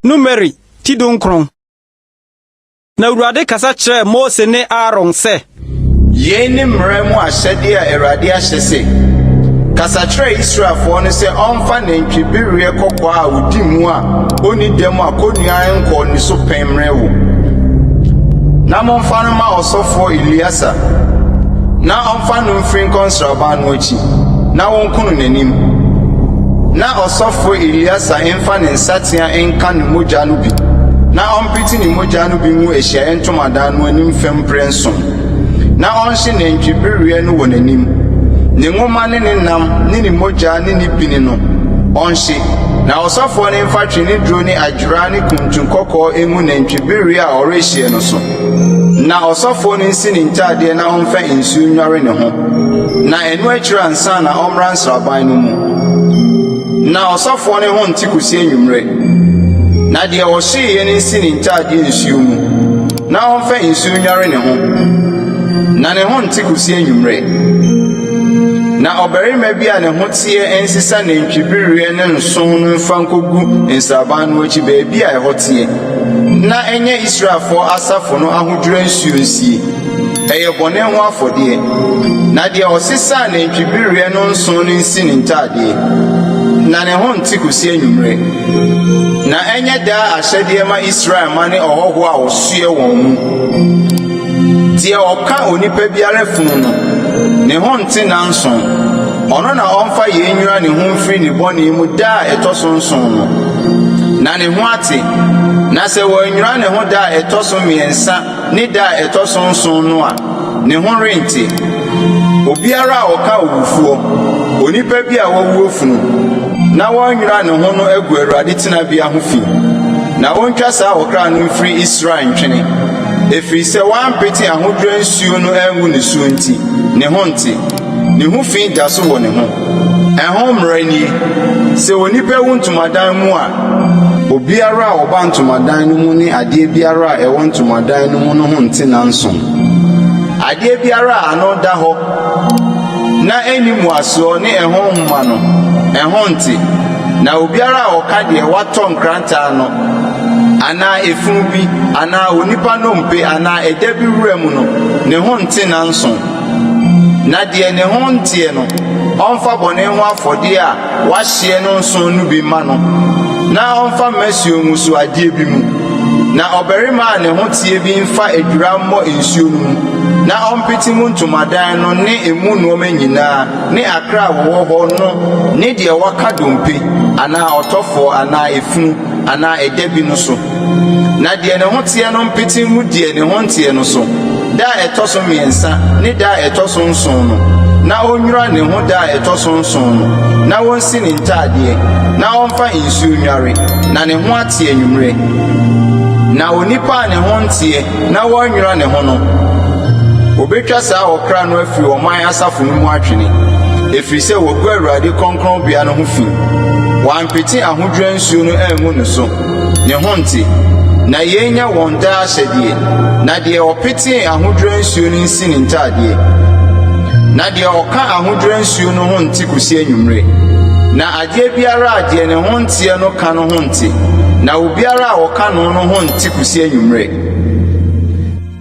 Numeri ti dunkron. Na Awurade kasa kyerɛɛ Mose ne Aaron sɛ. Yei ne mmara mu ahyɛdeɛ a Awurade ahyɛ sɛ, Kasa kyerɛ Israelfoɔ no sɛ ɔmfa nantwibereɛ kɔkɔɔ a ɔdi mu a ɔnni dɛm a kɔnnua nkɔɔ ne so pɛn mmrɛ wo. Na momfa no ma ɔsɔfoɔ Eleasa, na ɔmfa no mfiri nkɔ nsraban no akyi, na wɔnku no n'anim. Na ɔsɔfoɔ Eleasa mfa ne nsateaa nka ne mogya no bi, na ɔmpete ne mogya no bi ngu ahyiaeɛ ntomadan no anim fam mprɛnson, na ɔnhye nantwibereɛ no wɔ n'anim. Ne nwoma ne ne nam ne ne mogya ne ne bini no, ɔnhye. Na ɔsɔfoɔ no mfa tweneduro ne adwera ne kuntu kɔkɔɔ ngu nantwibereɛ a ɔrehyeɛ no so. Na ɔsɔfoɔ no nsi ne ntadeɛ na ɔmfa nsuo nnware ne ho, na ɛno akyiri ansa na ɔmmra nsraban no mu. Na ɔsɔfoɔ no ho nte kɔsi anwummerɛ. Na deɛ ɔhyeeɛ no nsi ne ntadeɛ nsuo mu, na ɔmfa nsuo nnware ne ho, na ne ho nte kɔsi anwummerɛ. Na ɔbarima bi a ne ho teɛ nsesa nantwibereɛ no nson no mfa nkɔgu nsraban no akyi baabi a ɛhɔ teɛ, na ɛnyɛ Israelfoɔ asafo no ahodwira nsuo nsie. Ɛyɛ bɔne ho afɔdeɛ. Na deɛ ɔsesaa nantwibereɛ no nson no nsi ne ntadeɛ, na ne ho nte kɔsi anwummerɛ. Na ɛnyɛ daa ahyɛdeɛ ma Israel mma ne ɔhɔhoɔ a ɔsoɛ wɔn mu. Deɛ ɔka onipa biara funu no, ne ho nte nnanson. Ɔno na ɔmfa yei nnwira ne ho mfiri ne bɔne mu da a ɛtɔ so nson no, na ne ho ate. Na sɛ wannwira ne ho da a ɛtɔ so mmiɛnsa ne da a ɛtɔ so nson no a, ne ho rente. Obiara a ɔka owufoɔ, onipa bi a wawuo funu, na wannwira ne ho no agu Awurade tenabea ho fi. Na wɔntwa saa ɔkra no mfiri Israel ntwene, ɛfiri sɛ wampete ahodwira nsuo no angu ne so nti, ne ho nte. Ne ho fi da so wɔ ne ho. Ɛho mmara nie: Sɛ onipa wu ntomadan mu a, obiara a ɔba ntomadan no mu ne adeɛ biara a ɛwɔ ntomadan no mu no ho nte nnanson. Adeɛ biara a ano da hɔ na ɛnni mmuasoɔ ne ɛho nhoma no, ɛho nte. Na obiara a ɔka deɛ watɔ nkrantɛ ano, anaa efunu bi, anaa onipa nnompe, anaa ɛda bi wura mu no, ne ho nte nnanson. Na deɛ ne ho nteɛ no, ɔmfa bɔne ho afɔdeɛ a wɔahyeɛ no nson no bi mma no, na ɔmfa mmasuo ngu adeɛ bi mu. Na ɔbarima a ne ho teɛ bi mfa adwira mmɔ nsuo no mu, na ɔmpete mu ntomadan no ne emu nneɛma nyinaa ne akra a wɔwɔ hɔ no ne deɛ waka dompe anaa ɔtɔfoɔ anaa efunu anaa ɛda bi no so. Na deɛ ne ho teɛ no mpete ngu deɛ ne ho nteɛ no so, da a ɛtɔ so mmiɛnsa ne da a ɛtɔ so nson no, na ɔnnwira ne ho da a ɛtɔ so nson no, na wɔnsi ne ntadeɛ, na ɔmfa nsuo nnware, na ne ho ate anwummerɛ. Na onipa a ne ho nteɛ na wɔnnwira ne ho no, obetwa saa ɔkra no afiri ɔman asafo no mu atwene, ɛfiri sɛ wɔgu Awurade kronkronbea no ho fi. Wɔampete ahodwira nsuo no angu ne so, ne ho nte. Na yei nyɛ wɔn daa ahyɛdeɛ. Na deɛ ɔpetee ahodwira nsuo no nsi ne ntadeɛ. Na deɛ ɔka ahodwira nsuo no ho nte kɔsi anwummerɛ. Na adeɛ biara a deɛ ne ho nteɛ no ka no ho nte, na obiara a ɔka no no ho nte kɔsi anwummerɛ.